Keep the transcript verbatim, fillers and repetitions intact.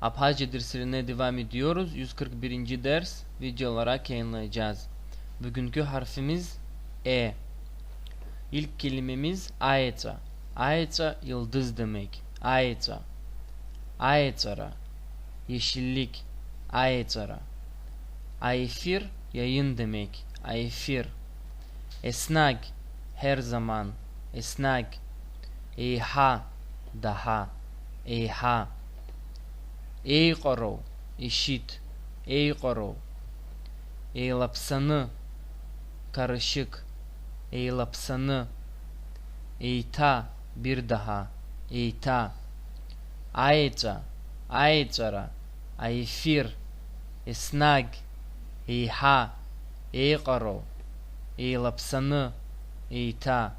Apace derslerine devam ediyoruz. Yüz kırk birinci ders, videolara keyinleyeceğiz. Bugünkü harfimiz E. İlk kelimemiz aetra. Aetra yıldız demek. Aetra. Aetra. Yeşillik. Aetra. Aefir yayın demek. Aefir. Esnag, her zaman. Esnag. Eha, daha. Eha. Еиҟароу, eşit. Еиҟароу. Еилаԥсаны, karışık. Еилаԥсаны. Еиҭа, bir daha. Еиҭа. Аеҵәа, аеҵәара, aefir. Еснагь, еиҳа. Еиҟароу. Еилаԥсаны. Еиҭа.